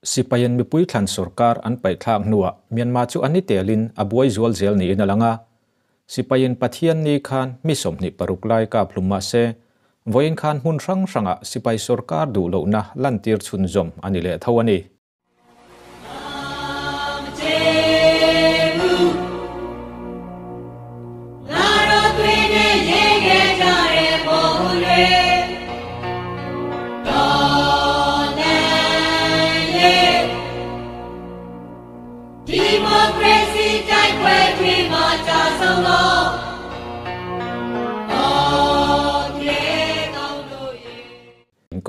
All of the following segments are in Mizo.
Sipaiin mipui thlan sorkar an paihthlak hnuah Myanmar chu a ni telin a buai zual zel niin a lang a. Sipaiin Pathianni khan mi 26 lai kap hlum mah se, vawiin khan hmun hrang hrangah sipai sorkar duh lohna lantir chhunzawm a ni leh tho a ni.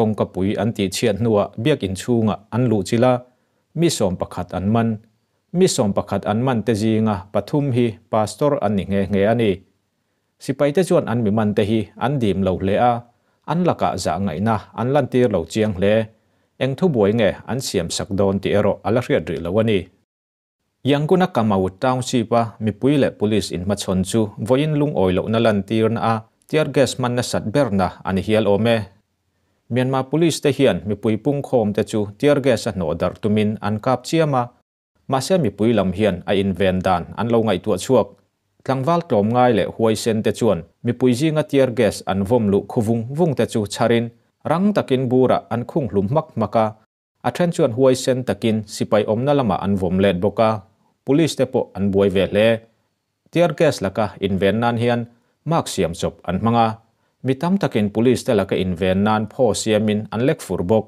Kawngka pui an tihchhiat hnuah biakinn chhungah an luhchilh a, mi 11 an man. Mi 11 an man te zinga pathum hi pastor an ni nghe nghe a ni. Sipaite chuan an mi man te hi an dim lo hle a, an lakah zah ngaihna an lantir lo chiang hle. Eng thubuai nge an siam sak dawn tih erawh a la hriat rih lo a ni. Yangon-a Kamau Township-a mipui leh police inhmachhawn chu vawiin lungawi lohna lantirna a tear gas hman nasat berna a ni hial awm e. Myanmar police te hian mipui pungkhawm te chu tear gas a hnawh darh tumin an kap chiam a, Mahse mipui lam hian a inven dan an lo ngaihtuah chhuak. Tlangval tlawmngai leh huaisen te chuan mipui zinga tear gas an vawm luh khu vung vung te chu chharin rang takin burah an khung hlum hmak hmak a, a then chuan huaisen takin sipai awmna lamah an vawm let bawk a, police te pawh an buai ve hle. Tear gas laka inven nan hian mark siam chawp an hmang a, mi tam takin police te laka inven nan phaw siamin an lek fur bawk.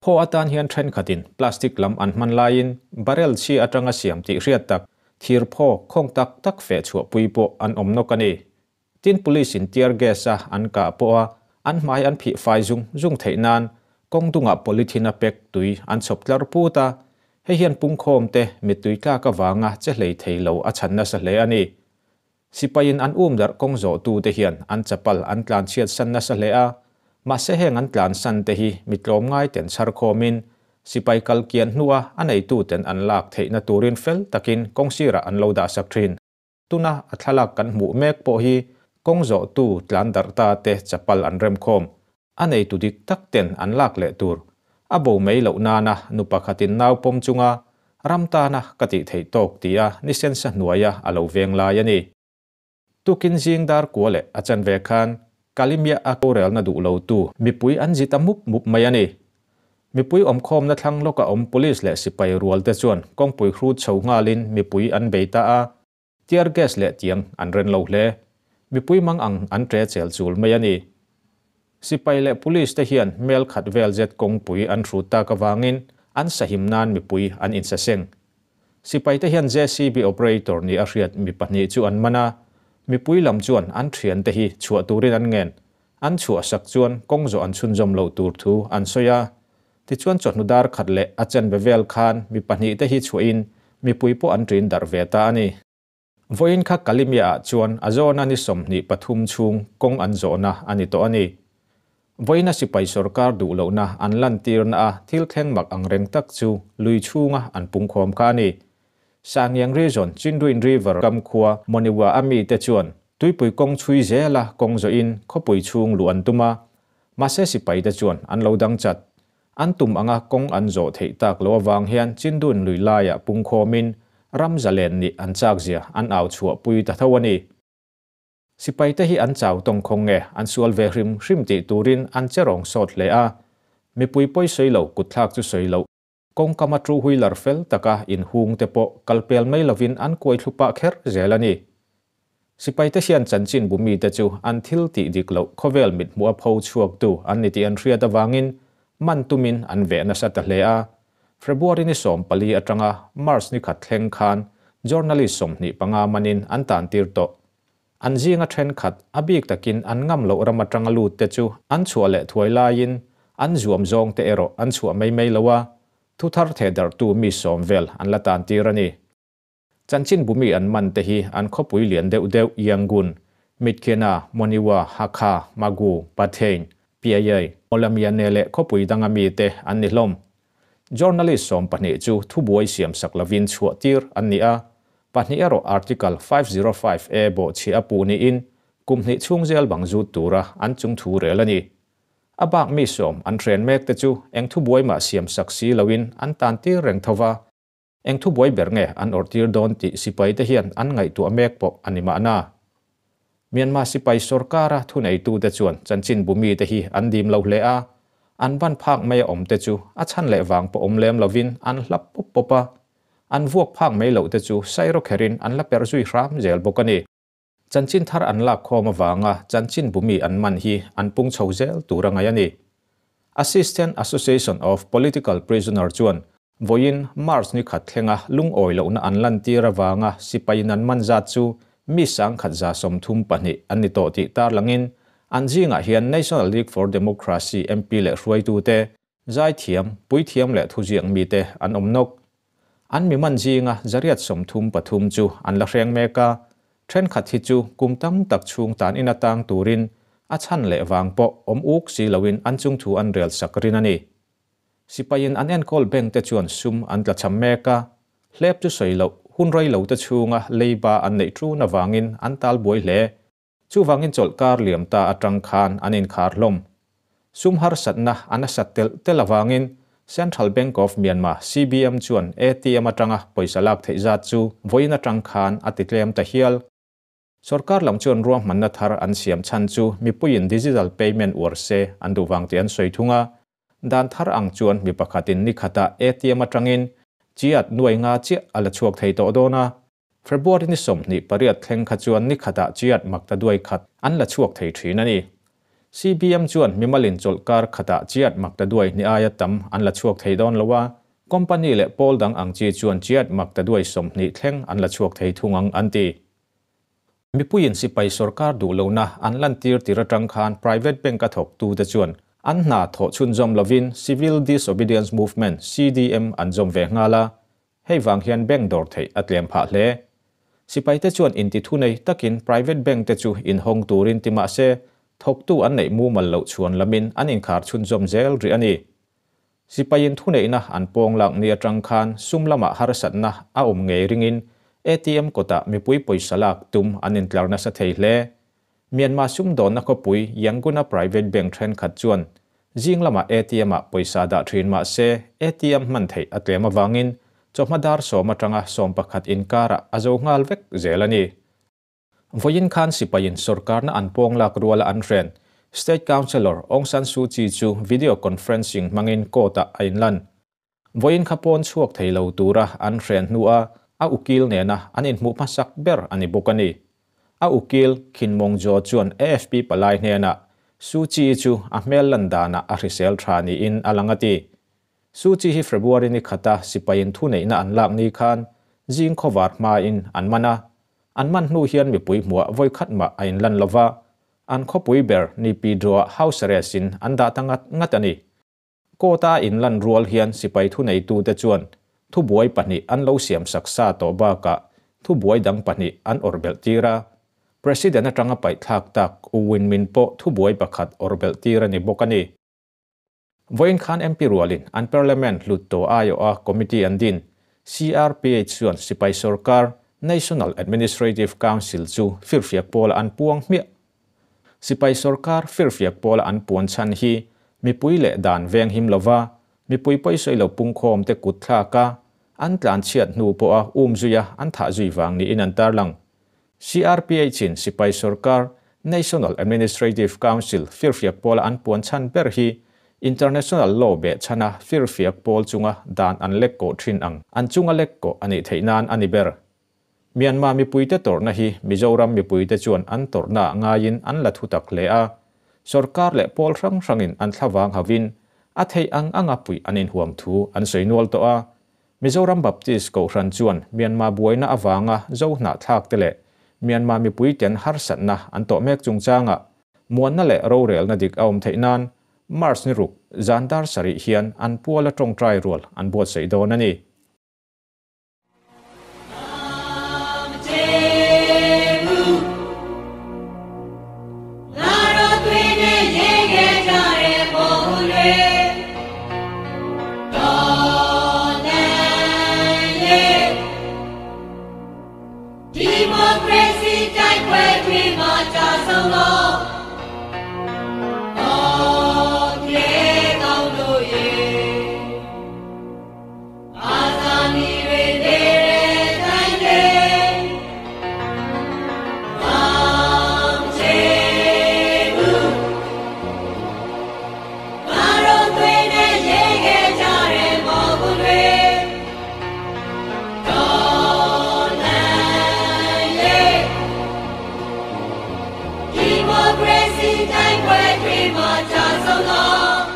Phaw atan hian thenkhatin plastic lam an hman laiin barrel chhi atanga siam tih hriat tak thir phaw khawng tak tak feh chhuahpui pawh an awm nawk a ni. Tin police in tear gas a an kah pawh a an hmai an phih fai zung zung theih nan kawng dungah polythene a pack tui an chhawp tlar put a, hei hian pungkhawm te mittui tlak avanga che hlei thei lo a chhan nasa hle a ni. Sipaiin an um darh kawng zawhtute hian an chapal an tlan chhiat san nasa hle a, mahse heng an tlan san te hi mi tlawmngai ten chhar khawmin sipai kal kian hnua a neituten an lak theihna turin fel takin kawng sirah an lo dah sak thin. Tuna a thlalak kan hmuh mek pawh hi kawng zawhtu tlan darh ta te chapal an rem khawm, a neitu dik tak ten an lak leh tur a bo mai loh nana nu pakhatin nau pawm chunga ram tana ka tih theih tawk tia nisensa hnuaia a lo veng lai a ni. Tukin zing dar kua leh a chanve khan Kalimia a korelna duh lo tu mipui an zi ta mup mup mai a ni. Mipui awmkhawmna thlang lawka awm police leh sipai rual te chuan kawngpui hrut chho nghalin mipui an bei ta a, Tear gas leh tiang an ren lo hle. Mipui mang ang an tre chel chul mai a ni. Sipai leh police te hian mel khat vel zet kawngpui an hrut tak avangin an sahim nan mipui an insaseng. Sipai te hian JCB operator ni a hriat mi pahnih chu an man a, mipui lam chuan an thian te hi chhuah turin an ngen. An chhuah sak chuan kawng zawh an chhunzawm loh tur thu an sawi a. Tichuan chawhnu dar khat leh a chen ve vel khan mi pahnih te hi chhuahin mipui pawh an ṭin darh ve ta a ni. Vawiin kha Kalimia ah chuan a zawna ni 23 chhung kawng an zawhna a ni tawh a ni. Vawiina sipai sorkar duh lohna an lantirna a thil thleng mak ang reng tak chu lui chhunga an pungkhawm kha a ni. Sangyang Region Chindwin River kam khua Moniwa a mite chuan tuipui kawng chhui zela kawng zawhin khawpui chhung luh an tum a, Mahse sipai te chuan an lo dang chat. An tum anga kawng an zawh theih tak lo avang hian Chindun lui laiah pungkhawmin ram zalen nih an chak zia an au chhuah pui ta tho a ni. Sipai te hi an chau tawng khawng nge an sual ve hrim hrim tih turin an che rawng sawt hle a. Mipui pawi sawi lo kutthlak chu sawi loh. Kawngkama two wheeler fel taka inhung te pawh kal pel mai lovin an kuai thlu pah kher zel a ni. Sipaite hian chanchin bu mite chu an thil tih dik loh khawvel mit hmuh a pho chhuaktu an ni tih an hriat avangin man tumin an veh nasa ta hle a. February ni 14 atanga March ni khat thleng khan journalist 25 manin an tan tir tawh. An zinga thenkhat a bik takin an ngam loh ram atanga lut te chu an chhuah leh thuai laiin an zuam zawng te erawh an chhuah mai mai lo a, thu thar theh darhtu mi sawm vel an la tan tir a ni. Chanchin bu mi an man te hi an khawpui lian deuh deuh Yangon, Myitkyina, Monywa, Hakha, Magu, Pathein, Pyay, Mawlamyine leh khawpui danga mi te an ni hlawm. Journalist 12 chu thubuai siam sak lovin chhuah tir an ni a, pahnih erawh Article 505A bawhchhiah a puh niin kum hnih chhung zel bang zut tura an chung thu rel a ni. A bak mi sawm an hren mekte chu eng thubuai mah siam sak si loin an tan tir reng tho va. Eng thubuai ber nge an awrhtir dawn tih sipaite hian an ngaihtuah mek pawh a ni mahna. Myanmar sipai sorkara thuneitute chuan chanchinbu mite hi an dim lo hle a, an ban phak mai a awmte chu a chhan leh vang pawh awm lem lovin an hlap pawp pawp a, an vuak phak mai lohte chu sairawkherin an la perh zui hram zel bawk a ni. Chanchin thar an lak khawm avanga chanchinbu mi an man hi an pung chho zel tur a ngaih a ni. Assistant Association of Political Prisoner chuan vawiin March ni khat thlenga lungawi lohna an lantir avanga sipaiin an man zat chu mi 1132 an ni tawh tih tarlangin an zingah hian National League for Democracy MP leh hruaitute, zaithiam, puithiam leh thuziak mite an awm nawk. An mi man zinga 833 chu an la hreng mek a, thenkhat hi chu kum tam tak chhung tan in atang turin a chhan leh vang pawh awm uk si loin an chung thu an rel sak rin a ni. Sipaiin an enkawl bank te chuan sum an tlachham mek a, hlep chu sawi loh hun rei lo te chhunga leiba an neih ṭun avangin an tal buai hle. Chuvangin chawlhkar liam ta atang khan an inkhar hlawm. Sum harsatna an a sat telh telh avangin Central Bank of Myanmar, CBM, chuan ATM atanga pawisa lak theih zat chu vawiin atang khan a ti tlem ta hial. Sorkar lam chuan ruahmanna thar an siam chhan chu mipuiin digital payment uar se an duh vang tih an sawi thung a. Dan thar ang chuan mi pakhatin ni khatah ATM atangin chiat nuai nga chiah a la chhuak thei tawh dawn a. February ni 28 thleng kha chuan ni khatah chiat makta duai khat an la chhuak thei thin a ni. CBM chuan mimalin chawlhkar khatah chiat makta duai ni aia tam an la chhuak thei dawn lo a, company leh pawl dang ang chi chuan chiat makta duai 20 thleng an la chhuak thei thung ang an ti. Mipuiin sipai sorkar duh lohna an lantir tir atang khan private bank a thawktute chuan an hna thawh chhunzawm lovin Civil Disobedience Movement, CDM, an zawm ve nghal a, hei vang hian bank dawr theih a tlem phah hle. Sipaite chuan inti thu nei takin private bank te chu inhawng turin ti mah se thawktu an neih mumal loh chhuan lamin an inkhar chhunzawm zel rih a ni. Sipaiin thuneihna an pawng lak ni atang khan sum lamah harsatna a awm ngei ringin ATM kawtah mipui pawisa lak tum an intlar nasa thei hle. Myanmar sumdawnna khawpui Yangon-a private bank thenkhat chuan zing lamah ATM-ah pawisa dah thin mah se ATM hman theih a tlem avangin chawhma dar 10 atanga 11 inkarah a zo nghal vek zel a ni. Vawiin khan sipaiin sorkarna an pawng lak ruala an hren State Counsellor Aung San Suu Kyi chu video conferencing hmangin court-ah a inlan. Vawiin kha pawn chhuak thei lo tura an hren hnua a ukil nena an inhmuh hmasak ber a ni bawk a ni. A ukil Khin Maung Zaw chuan AFP palai hnenah Suu Kyi chu a hmel lan danah a hrisel tha niin a lang a ti. Suu Kyi hi February ni khata sipaiin thuneihna an lak ni khan zing khawvar hmain an man a. An man hnu hian mipui hmuah vawi khat mah a inlan lova, an khawpui ber Naypyidaw house arrest in an dah ta ngat ngat a ni. Court-a inlan rual hian sipai thuneitute chuan thubuai pahnih an lo siam sak sa tawh bakah thubuai dang pahnih an awrh belh tir a. President atanga paihthlak tak U Win Myint pawh thubuai pakhat awrh belh tir a ni bawk a ni. Vawiin khan MP rualin an Parliament hlut tawh aiawha committee an din CRPH chuan sipai sorkar National Administrative Council chu firfiak pawla an puang hmiah. Sipai sorkar firfiak pawla an puan chhan hi mipui leh dan veng him lova mipui pawisawi lo pungkhawm te kut thlak a, an tlan chhiat hnu pawha um zuia an thah zui vang niin an tarlang. CRPH-in sipai sorkar National Administrative Council firfiak pawla an puan chhan ber hi international law beh chhana firfiak pawl chunga dan an lek kawh thin ang an chunga lek kawh a nih theih nan a ni ber. Myanmar mipuite tawrhna hi Mizoram mipuite chuan an tawrhna ah ngaiin an la thu tak hle a, sorkar leh pawl hrang hrangin an thlavang havin a theih ang anga puih an inhuam thu an sawi nual tawh a. Mizoram Baptist Kohhran chuan Myanmar buaina avanga zo hnahthlak te leh Myanmar mipuiten harsatna an tawh mek chungchangah muanna leh rorelna dik a awm theih nan March ni ruk zan dar sarih hian an puala tawngtai rual an buatsaih dawn a ni. President တိုက်ပွဲတွေမှာကြာဆုံးသော